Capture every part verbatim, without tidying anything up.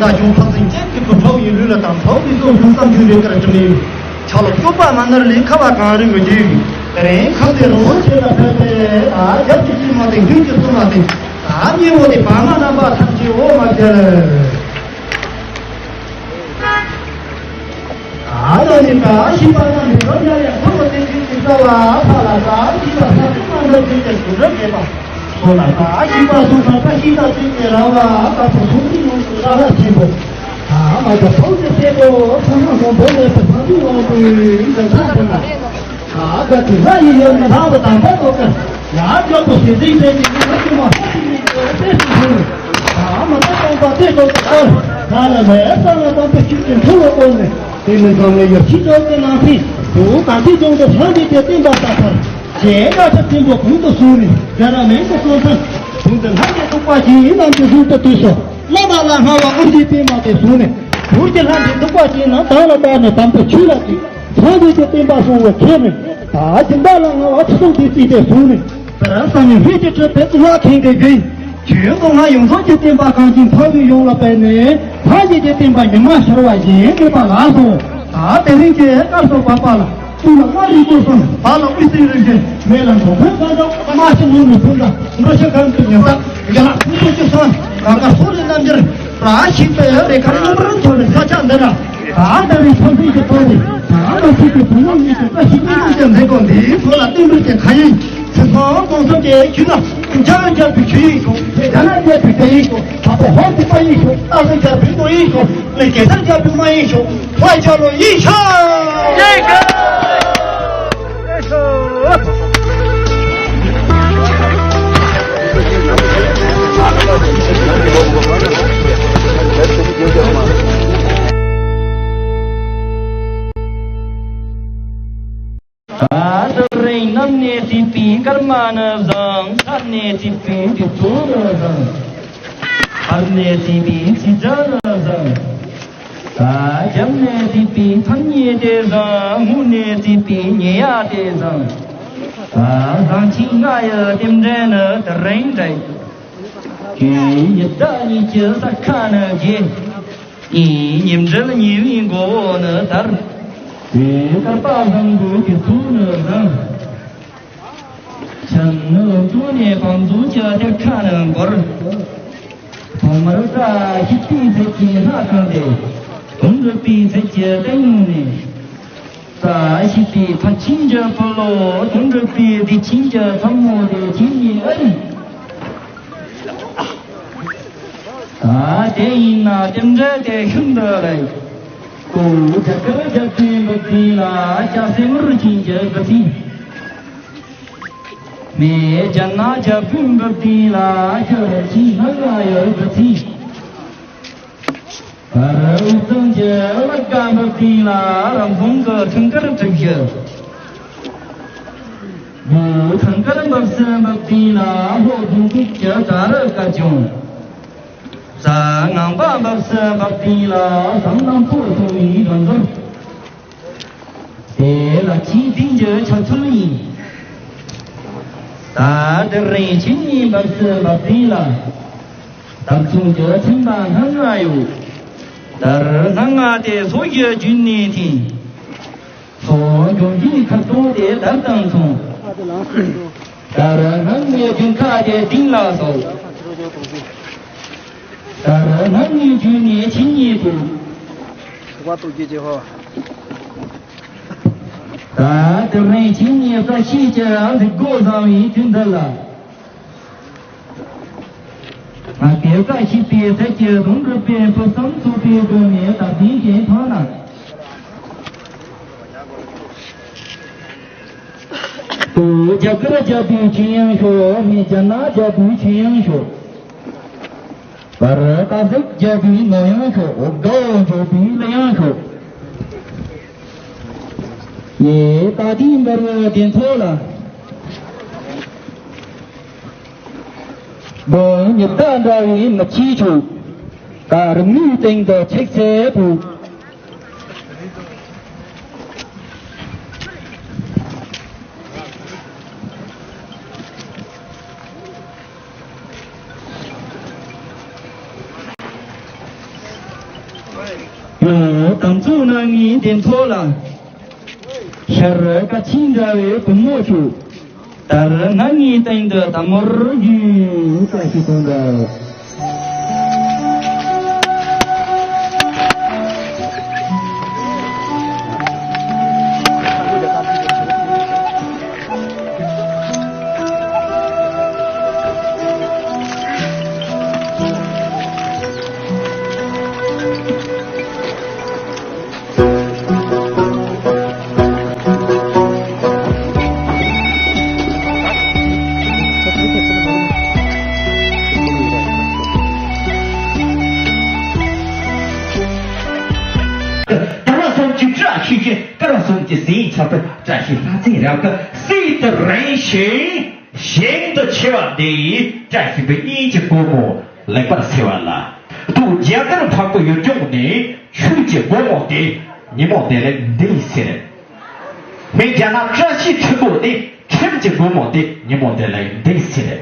དང་འབྱུང་ཐབས་ཟིན་ཅན་གྱི་བུ་ཕྲུག་ཡིན་ལུས་ལ་དང་ཐོག་ཏུ་སོང་ཞིང་བསམ་རྒྱུ་རེ་ཁར་འགྲིམ་ནས། ཆ་ལ་སྐྱོབ་པ་མ་ནར་ལས་ཁ་བ་གང་རིང་གི་རྒྱུད། དེ་རིང་ཁམས་དེ་རོ་ཆེ་ལ་ཕེབས་ཏེ། ཨ་རྒྱབ་ཀྱི་ཤི་མ་སྟེ་མདུན་གྱི་སུ་མ་སྟེ། ཨ་མྱེ་འོ་དེ་བ་མ་རྣམ་པ་ཐམས་ཅད་འོ་མ་བྱེད། ཨ་ད་ནི་ད་ཤི་པ་རྣམས་ཀྱི་རབ་ཡ་ཡ་འཁོར་བ་བསྟན་བཅོས་ཀྱི་རྩ་བ་ཕ་ལ་ད་ཤི་པ་ས་ཁུག་མ་འདྲ་བྱེད་ཀྱི་གུ་རབ་མེད་པ། ཁོ་ལ་ད་ཤི་པ་སོང་ས་ད་ཤི་ད་བྱེད་ཀྱི་ར་བ་ད་ཕོ་སོང་གི་ཡོང་གི་ར་བ་ཆེན་པོ། ཨ་མ་ད་ཕོ་གི་སྲས་པོ་ཚང་མ་མོ་འབོད་ལས་པ་ཚང་མི་ཡོང་གི་འདི་ཚང་པོ་ན། ཨ་ག་དེ་ལ་ཡི་ཡོད་ནི་ལྷ་བ་དམ་པ་ཏོ་ཀ་ཡ་རྒྱབ་པོ་ཞེ་སྡིག་སྡེ་གི་ཡི་ལ་ཀུ་མ་ཧ་ཏི་ཡི་གི་ཏེ་སུ་ཧུ། ཨ་མ་ད་སྟོང་པ་ཏེ་ཏོ་ཀ་ཨོ་ད་ལ་ལས་ས་ལ་དམ་པ་ཤུགས་ཀྱི་འཁྲུལ་བ་ཀོ་ནི་དེ་ནི་ཀ་ངེ་ཡོད་ཤི་ཏོ་ཀི་ན་ཕི་དུ་ག་ཏི་ཏོང་ཏོ་ཧ་ཏི་ཏེ་ཏེ་ན་པ་ཏ་ཐར་ཞེ་ན་ཆ་ཆེན་པོ་གུང་དུ་སོང་ནི་ག་ར་མེན་དུ་སོང་ཐང་དུ་ཏེ་ལྷ་ཡི་ཐུག་པ་ཅི་ཡིན་ནམ་དུ་ཧུ་ཏུ་དུ་སོ། བླ་མ་ལ་སྔ་བ་ཨོ་རྒྱན་པད་མ་དེ་བཟུང་ནས། གུར་གྱི་ལྷ་འདྲེ་གདུག་པ་ཅན་རྣམས་དང་ལ་བཏགས་ནས་དམ་དུ་ཆོས་ལ་བརྩིས། སངས་རྒྱས་ཀྱི་བསྟན་པ་སྲུང་བའི་ཁྱེད་ནི། ད་སྦྱིན་བདག་ལ་སྔ་བ་ཁྲི་སྲོང་ལྡེ་བཙན་དེ་བཟུང་ནས། དེར་བསམ་ཡས་ཧྲིལ་གྱིས་གྲུབ་པའི་གཙུག་ལག་ཁང་དེ་གི། ཆོས་སྐུ་ལྔ་ཡོངས་རྫོགས་ཀྱི་བསྟན་པ་གངས་ཅན་མཐོ་རིས་ཡོངས་ལ་སྤེལ་ནས། སངས་རྒྱས་ཀྱི་བསྟན་པ་ཉི་མ་ཤར་བ་བཞིན་གནས་པ་ལགས་སོ། ད་དེ་རིང་གི་སྐབས་སུ་བབ་པ་ལ། གཙུག་ལག་ལྔ་རིག་པ་གསུམ། བར་ལ་དབུས་གསེར་རི་བཞིན། སྨད་ལ་འགྲོ་མགོན་གང་འདྲ། དམར་ཕྱོགས་ངོས་ནས་ཕུར་དང་། འགྲོ་ཕྱོགས་གང་དུ་ཉམས་དག་རྒྱ་ལག་ཕུར་ཚུགས་ཀྱི་སོན། གང་ག་སོགས་ལས་རྣམ་རྒྱལ་ར་ཞིག་པའི་རེ་ཁར་མངོན་པར་མཐོ་བའི་ས་ཆ་འདི་ན། ད་ལྟ་བའི་ཕྱོགས་ཟིན་གྱི་ཐོག་ནས། ད་ལྟ་ཞིག་གི་བུ་མོ་གཉིས་ཀྱི་བཀྲ་ཤིས་ཀུན་འདུས་ཀྱི་མཛད་སྒོ་འདིའི་ཐོག་ལ་བསྟན་འགྲོའི་གི་ཁ་ཡིན། ཚེ་སྲོག་གོང་ཐོབ་ཀྱི་ཁྱུ་ན། འཇམ་རྒྱལ་པོའི་ཆོས་ཡིན་ཤོག་རྒྱ་ནག་རྒྱལ་པོའི་རྒྱ་ཡིན་ཤོག་བྲག་ཕུག་ཧོར་གྱི་པ་ཡིན་ཤོག་སྟག་ཚང་རྒྱལ་པོའི་ནོར་ཡིན་ཤོག་ནི་གེ་སར་རྒྱལ་པོའི་དམག་ཡིན་ཤོག་ཕ་ཆ་ལོ་ཡིན་ཤོག་ཡིན་ཤོག་ད་དེ་རིང་གནམ་ནས་སྲིད་པའི་སྐར་མ་ནི་བཟང་། མཚན་ནས་སྲིད་པའི་དུས་ཚོད་ནི་བཟང་། བར་ནས་སྲིད་པའི་ཚིག་བྱ་ནི་བཟང་། ད་རྒྱབ་ནས་སྲིད་པའི་མཚན་ཉིད་དེ་བཟང་། ངུ་ནས་སྲིད་པའི་ཉེས་ཡ་དེ་བཟང་། ད་བཟང་ཕྱིན་ལྔ་ཡི་རྟེན་འབྲེལ་ནི་དེ་རིང་འདྲ། ཁྱོད་ཉི་ཟླ་གཉིས་ཀྱི་ས་ཁ་ནི་རྒྱས། ངའི་ཉིན་འབྲེལ་ཉེ་བའི་མགོ་བོ་ནི་དར། དེ་སྐར་པ་བཟང་པོའི་དུས་ཚོད་ནི་བཟང་། བྱམས་ནི་ལོ་མཆོག་ནས་བང་མཛོད་ཀྱི་གཏེར་ཁ་ནི་འབར། ཐོག་མར་བཀྲ་ཤིས་པའི་ཚལ་གྱི་ལྷ་ཁང་དེ། དོན་འགྲུབ་པའི་ཚལ་གྱི་སྟེང་ནས། བཀྲ་ཤིས་པའི་ཕར་ཕྱིན་གྱི་བུ་ལོ། དོན་འགྲུབ་པའི་བདེ་ཆེན་གྱི་ཚ་མོ་དེ་ཁྱེད་ཉིད་ཨ་རིག་ད་དེ་ཡིན་ན་རྟེན་འབྲེལ་དེ་ཤིན་ཏུ་ལེགས། ཀོ་རྒྱ་གར་རྒྱལ་པོའི་འབབ་སྟེང་ལ་སྐྱ་སེར་དམར་ཅན་གྱི་འབབ་སྟེང་། མེ་རྒྱ་ནག་རྒྱལ་པོའི་འབབ་སྟེང་ལ་སྐྱ་ར་ཅན་སྣ་ལྔ་ཡོད་འབབ་སྟེང་། བར་དབུས་གཙང་གི་བླ་དགའ་འབབ་སྟེང་ལ་རང་བྱུང་གི་ཁྲིམས་དཀར་གྲུ་བཞི། དགུ་ཐང་དཀར་འབབ་སའི་འབབ་སྟེང་ལ་ལྷོ་ལྗོངས་ཀྱི་གྲྭ་རུ་བཀའ་སྐྱོང་། རྩ་ངང་པ་འབབ་སའི་འབབ་སྟེང་ལ་ཟམ་གླང་པོ་སྲུང་བའི་རང་འདོད། དེ་ལ་ཆེས་བདེན་གྱི་ཆ་ཚུལ་ཡིན། ད་དེ་རིང་ཁྱེད་ཉིད་འབབ་སའི་འབབ་སྟེང་ལ། དམ་ཚོང་གི་ཚན་པ་སྣ་ལྔ་ཡོད། དར་སྣ་ལྔ་དེ་སོ་བཞི་བརྒྱུད་ནས་འཐེན། སོ་འབྱུང་གི་ཁ་དོག་དེ་དར་དང་མཚུངས། དར་སྣ་ལྔའི་རྒྱུན་ཁ་དེ་སྟེང་ལ་སོགས། དར་སྣ་ལྔའི་བརྒྱུད་ནས་ཁྱེད་ཉིད་དུ། ད་དེ་རིང་ཁྱེད་ཉིད་བཀྲ་ཤིས་ཀྱི་གཟིགས་སྒོ་བཟང་བའི་དུས་འདི་ལ། ང་དེ་བཀྲ་ཤིས་པའི་ཚལ་གྱི་དོན་གྲུབ་པའི་ཕུགས་བསམ་ཚོགས་པའི་སྒོ་ནས་བདག་འཛིན་ཞིང་འཕངས་ན། ཏུ་རྒྱ་གར་རྒྱལ་པོའི་ཆོས་ཡང་ཤོག་མི་རྒྱ་ནག་རྒྱལ་པོའི་ཆོས་ཡང་ཤོག་བར་སྟག་གཟིག་རྒྱལ་པོའི་ནོར་ཡང་ཤོག་འོ་དགའ་བོ་འབྱོར་པའི་གླུ་ཡང་ཤོག་ཡེ་ད་ལྟའི་འབར་བའི་གདན་ཚོགས་ལ། བོད་ཉི་ཟླ་འདྲ་བའི་མི་ཆེ་ཆུང་། ད་རིང་མིའི་སྟེང་དུ་ཆིག་ཚེ་བུ། ང་ཚོ་ན་ངའི་དེ་མཐོ་ལ། ཤར་ཀ་ཆིན་འདྲ་བའི་བུ་མོ་ཆུ། ད་ར་ང་ངའི་སྟེང་དུ་ད་མོར་རྒྱུ་བཀྲ་ཤིས་དོན་དུ། དར་བ་གསུམ་གྱི་བཀྲ་ཤིས་ཤིང་། དཀར་བ་གསུམ་གྱི་ཟས་ཚར་པའི་བཀྲ་ཤིས་ལྷ་རྫས་རབ་ཏུ་བསིལ་དུ་རེངས་ཤིང་། ཞིང་དུ་མཆེ་བ་འདི་ཡིས། བཀྲ་ཤིས་པའི་གཉེན་གྱི་སྒོ་མོ་ལེགས་པར་སེལ་བ་ལ། ཐུགས་རྒྱ་གར་འཕགས་པའི་ཡུལ་ལྗོངས་ནས། ཆོས་ཀྱི་སྒོ་མོ་དེ། ཉིན་མོ་དེ་ལ་འདི་ཡིས་ཟེར། སྨན་རྒྱ་ནག་བཀྲ་ཤིས་ཁྲི་པོ་དེ། ཁྲིམས་ཀྱི་སྒོ་མོ་དེ། ཉིན་མོ་དེ་ལ་འདི་ཡིས་ཟེར།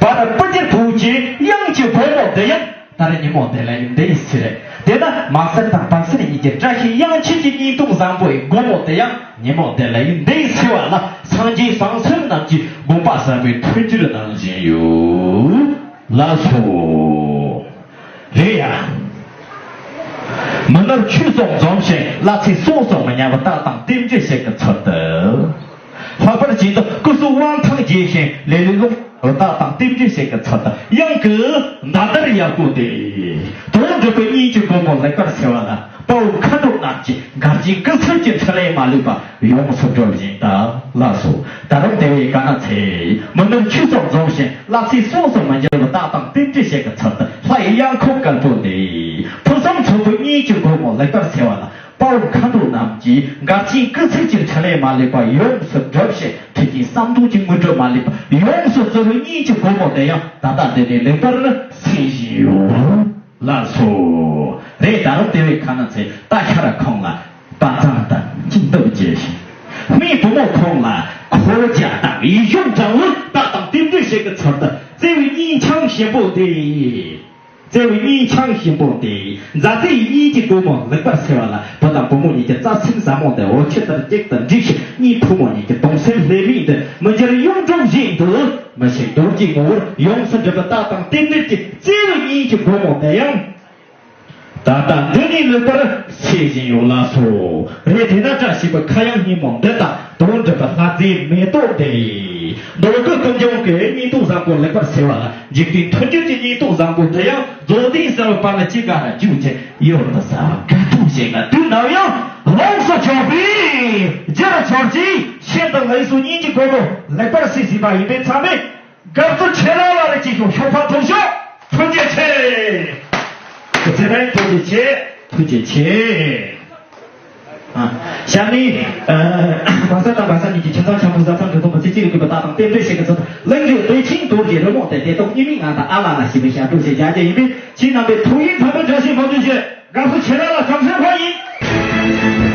བར་སྤུ་རྒྱལ་བོད་ཀྱི་གཡང་གི་སྒོ་མོ་དེ་ཡང་། ད་རེས་ཉིན་མོ་དེ་ལ་ཡིན་འདི་ཡིས་ཟེར། དེ་ན་མ་སེར་དང་བམ་སེར་གཉིས་ཀྱི་བཀྲ་ཤིས་གཡང་ཆེན་གྱི་སྙིང་སྟོབས་བཟང་པོའི་སྒོ་མོ་དེ་ཡང་ཉིན་མོ་དེ་ལ་ཡིན་འདི་ཡིས་ཟེར་བ་ལ། སངས་རྒྱས་བྱང་སེམས་རྣམས་ཀྱི་དགོངས་པ་ཟབ་མོའི་མཐུན་འགྱུར་གནང་བཞིན་ཡོད་ལགས་སོ། རེད་ཡ། མི་ནོར་ཆོས་སོགས་འཛོམས་ཤིང་། བླ་ཚེ་སྲོག་སོགས་མི་ཉམས་པ། རྟག་དང་རྟེན་འབྲེལ་ཞིག་གི་ཚུལ་དུ། ལྷག་པར་གྱིས་དུ་སྐུ་གསུང་དབང་ཐང་རྒྱས་ཤིང་། ལེ་ལོའི་ལོ། རྟག་དང་རྟེན་འབྲེལ་ཞིག་གི་ཚུལ་དུ། གཡང་གི་མདའ་དར་ཡག་པོ་དེ། དོན་འགྲུབ་པའི་གཉེན་གྱི་སྒོ་མོ་ལེགས་པར་སེལ་བ་ལ། དཔའ་བོ་མཁའ་འགྲོ་རྣམས་ཀྱིས། འགལ་རྐྱེན་སྐུ་ཚབ་ཀྱི་འཕྲིན་ལས་མ་ལུས་པ། ཡོངས་སུ་སྒྲུབ་བཞིན་གདའ་ལགས་སོ། ད་རུང་དེ་བས་ག་ན་ཚེ། མི་ནོར་ཆོས་སོགས་འཛོམས་ཤིང་། བླ་ཚེ་སྲོག་སོགས་མི་ཉམས་པ། རྟག་དང་རྟེན་འབྲེལ་ཞིག་གི་ཚུལ་དུ། ལྷ་ཡི་གཡང་འགུགས་དཀར་པོ་དེ། ཕུན་སུམ་ཚོགས་པའི་གཉེན་གྱི་སྒོ་མོ་ལེགས་པར་སེལ་བ་ལ། དཔའ་བོ་མཁའ་འགྲོ་རྣམས་ཀྱིས། འགལ་རྐྱེན་སྐུ་ཚབ་ཀྱི་འཕྲིན་ལས་མ་ལུས་པ། ཡོངས་སུ་སྒྲུབ་ཤིང་། འཕྲུལ་རྐྱེན་བསམ་དོན་གྱི་དངོས་གྲུབ་མ་ལུས་པ། ཡོངས་སུ་སྩོལ་བའི་གཉེན་གྱི་སྒོ་མོ་དེ་ཡང་ད་ལྟ་འདི་ནས་ལེགས་པར་སེལ་བཞིན་ཡོད་ལགས་སོ། རེད། ད་རུང་དེ་བས་ག་ན་ཚེ། རྟ་ཤ་ར་ཁོང་ལ་བ་ཚང་དང་སྐྱིན་འདབ་རྒྱས་ཤིང་། སྨན་བུ་མོ་ཁོང་ལ་ཁོར་རྒྱ་དང་ཡིད་གཞུང་དྲང་བོ། རྟག་དང་རྟེན་འབྲེལ་ཞིག་གི་ཚུལ་དུ། བརྩེ་བའི་གཉེན་ཆང་ཞིམ་པོ་དེ། བརྩེ་བའི་གཉེན་ཆང་ཞིམ་པོ་དེ། མཛའ་བརྩེ་ཡི་གཉེན་གྱི་སྒོ་མོ་ལེགས་པར་སེལ་བ་ལ། བུ་དང་བུ་མོ་གཉིས་ཀྱི་རྩ་སེམས་ཟབ་མོ་དེ། འོ་ཆུ་ལྟར་གཅིག་ཏུ་འདྲེས་ཤིང་། གཉིས་ཕོ་མོ་གཉིས་ཀྱི་གདུང་སེམས་ལྷད་མེད་དུ། མི་འགྱུར་གཡུང་དྲུང་བཞིན་དུ། མི་ཤིགས་རྡོ་རྗེའི་ངོ་བོར་ཡོངས་སུ་འགྲུབ་པའི་རྟག་དང་རྟེན་འབྲེལ་གྱི་བརྩེ་བའི་གཉེན་གྱི་སྒོ་མོ་དེ་ཡང་། ད་ལྟ་འདི་ནས་ལེགས་པར་སེལ་བཞིན་ཡོད་ལགས་སོ། རེད། དེ་ན་བཀྲ་ཤིས་པའི་ཁ་གཡང་སྙིང་པོ་འདི་དང་། དོན་འགྲུབ་པའི་ལྷ་རྫས་མེ་ཏོག་དེ། མདོ་ཀུན་ཀུན་འབྱུང་གི་གཉེན་སྟོབས་བཟང་པོ་ལེགས་པར་སེལ་བ་ལ། འཇིག་རྟེན་མཐུན་འགྱུར་གྱི་གཉེན་སྟོབས་བཟང་པོ་དེ་ཡང་། རྫོགས་ལྡན་གསལ་བའི་དཔལ་ལ་ཅི་དགའ་ར་འཇུག་ཅིང་། གཡུར་དུ་ཟ་བ་དགའ་སྟོན་ཞིག་ལ། དུས་ནམ་ཡང་ལོངས་སུ་སྤྱོད་པའི་རྒྱུར་གྱུར་ཅིང་། ཤིན་ཏུ་ལེགས་སོ་གཉེན་གྱི་སྒོ་མོ་ལེགས་པར་སེལ་ཟིན་པ་ཡིན་པས། ཚང་མས་དགའ་བསུ་ཆེ་ལ་ལ་རེ་ཅིག་ཤོག་ཤོག་ཕ་ཐུག་ཤོག་ཐུགས་རྗེ་ཆེ། ཐུགས་རྗེ་ཆེ། ཐུགས་རྗེ་ཆེ། ཨ། ཞབས་ནི། ཨ། བ་ས་དང་བ་ས་གཉིས་ཀྱི་ཁྱིམ་ཚང་འཆམ་པོ་བཟའ་ཚང་གི་ཐོག་མ་ཚེ་གཅིག་ལ་གུས་པ་རྟག་དང་རྟེན་འབྲེལ་ཞིག་གི་ཚུལ་དུ། གླིང་རུ་སྟོད་ཆེན་རྡོ་རྗེ་རི་མོ་དེ། དེ་ཐོག་སྙིགས་མའི་ངང་དུ་ཨ་ལ་ལ་ཞེས་པའི་ཞབས་བྲོ་ཞིག་རྒྱག་རྒྱུ་ཡིན་པས། ཁྱེད་རྣམ་པའི་ཐུགས་ཡིད་ཕམ་པའི་བཀྲ་ཤིས་མང་དུ་ཞུ། དགའ་བསུ་ཆེ་ལ་ལ་བྱམས་སེམས་ཁོ་ཡིན།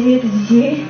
རེད་དེ་རེད།